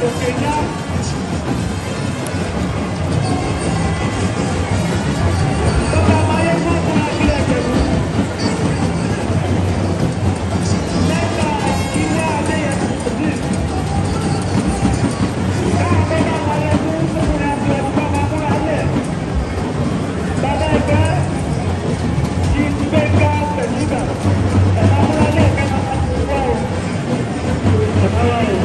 Òkèjá. Bàbá Máyégún ọkùnrin Akílẹ̀ Ìjẹ̀bú. Lẹ́tà Ìwé Adéyẹmọ Azeez. Bàbá Máyégún ọkùnrin Akílẹ̀ Ìjẹ̀bú bàbá múra lẹ̀. Bàbá ẹgbẹ́ Chief Gbénga Pẹ̀lúgà. Ẹ̀ka múra lẹ̀ kẹ́ máa ti wá o. Ẹ̀ka wá o.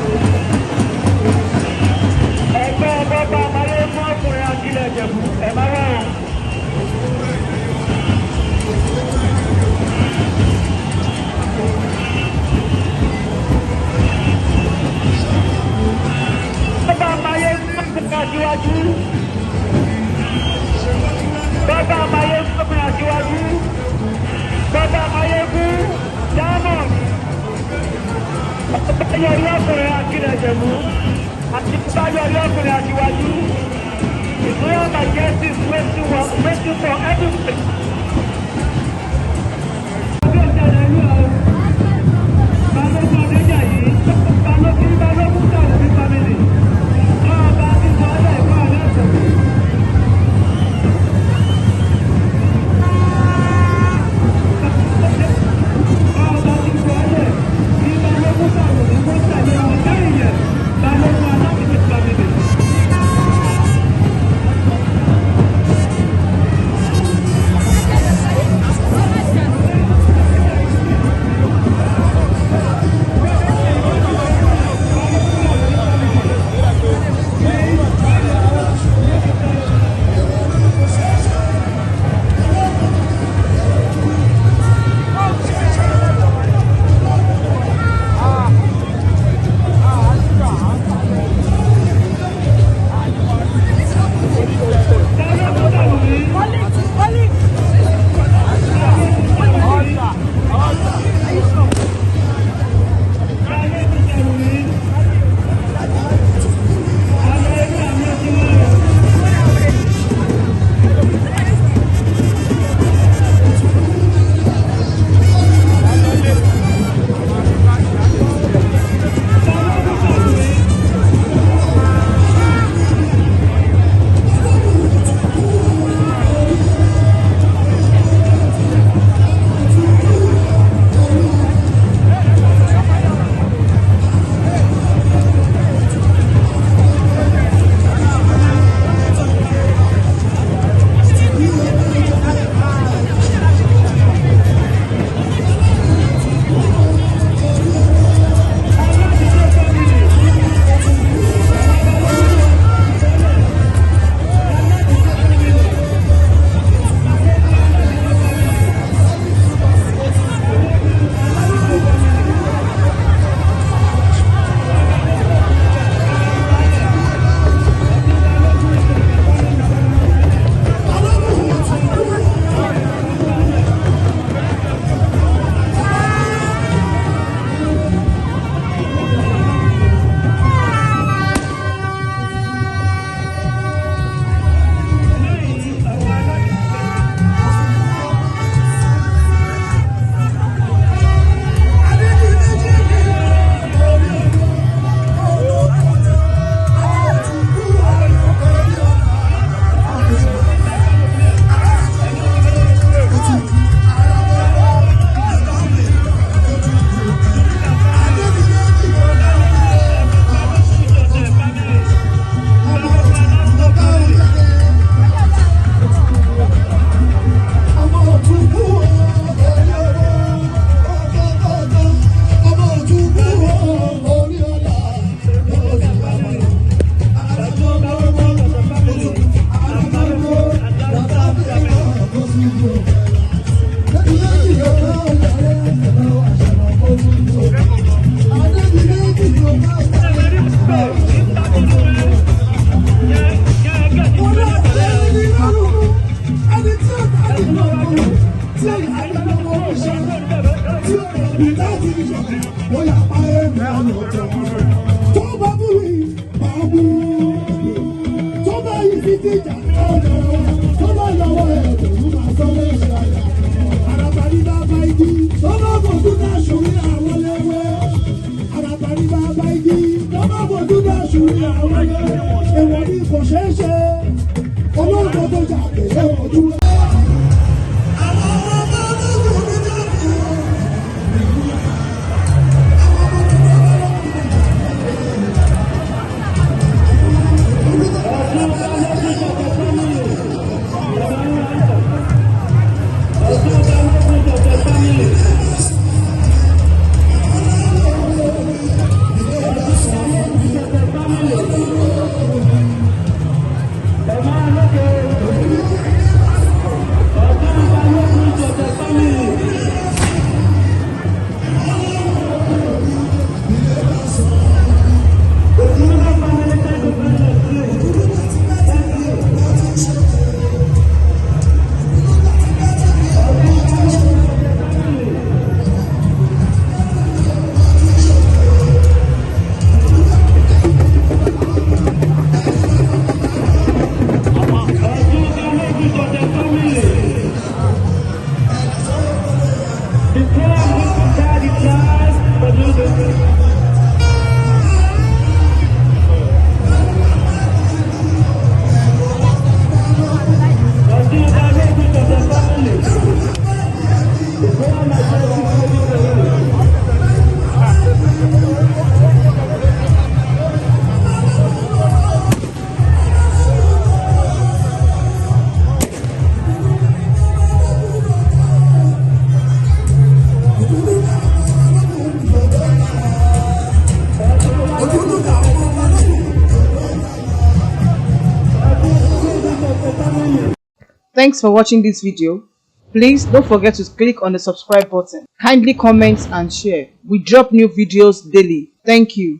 Ẹgbẹ́ bàbá Máyégún ọkùnrin Akílẹ̀ Ìjẹ̀bú ẹ̀ máa wá o. Bàbá Máyégún ọkùnrin aṣíwájú. Bàbá Máyégún ọkùnrin aṣíwájú. Bàbá Máyégún Diamond. Bàbá Yọrí ọkùnrin Akílẹ̀ Ìjẹ̀bú. Àti Bàbá Yọrí ọkùnrin aṣíwájú. His Royal Majesty is waiting for everybody. Balógun Adéjàyí, Balógun Balógun Sàlùmí family. Ọba ti sọ ọ́ lẹ́ẹ̀kọ́ àlẹ́. Ọba ti sọ ọ́ lẹ̀ ní Balógun Sàlùmí kó tẹ̀lé wọn lẹ́yìn yẹn. Balógun Alákìtì family. Balógun Sàlùmí. Balógun Sàlùmí. Balógun àmì ọtí wọn. Balógun Sàlùmí. Aláṣiṣẹ́ family. Aláṣiṣẹ́ family. Lẹ́yìn àwọn aláṣiṣẹ́. Tó bá fojú dá Ní àwáyé èèwọ̀ ni kò ṣeé ṣe olóòdodo jà pẹ̀lú ọdún. Àwọn ọmọ bá lóògùn ní jáde o. Àwọn ọmọ tó bá lóògùn ní jáde. Ọ̀tún Balógun Ṣọ̀tẹ̀ family. Ọ̀tún Balógun Ṣọ̀tẹ̀ family. Ọ̀tún Ṣọ̀tẹ̀ family. Ẹ máa lókè. Ọ̀tún Balógun Ṣọ̀tẹ̀ family. Ògúnlá family, thank you very much, please. Thank you. Ọ̀tún Balógun Ṣọ̀tẹ̀ family. Ọ̀tún Balógun Ṣọ̀tẹ̀ family. The prayer will prepare the child for music. Ọ̀tún Balógun Ṣọ̀tẹ̀ family. The prayer majesty leading the way. Ọ̀tún Ṣọ̀tẹ̀ family. Thanks for watching this video. Please don't forget to click on the subscribe button. Kindly comment and share. We drop new videos daily. Thank you.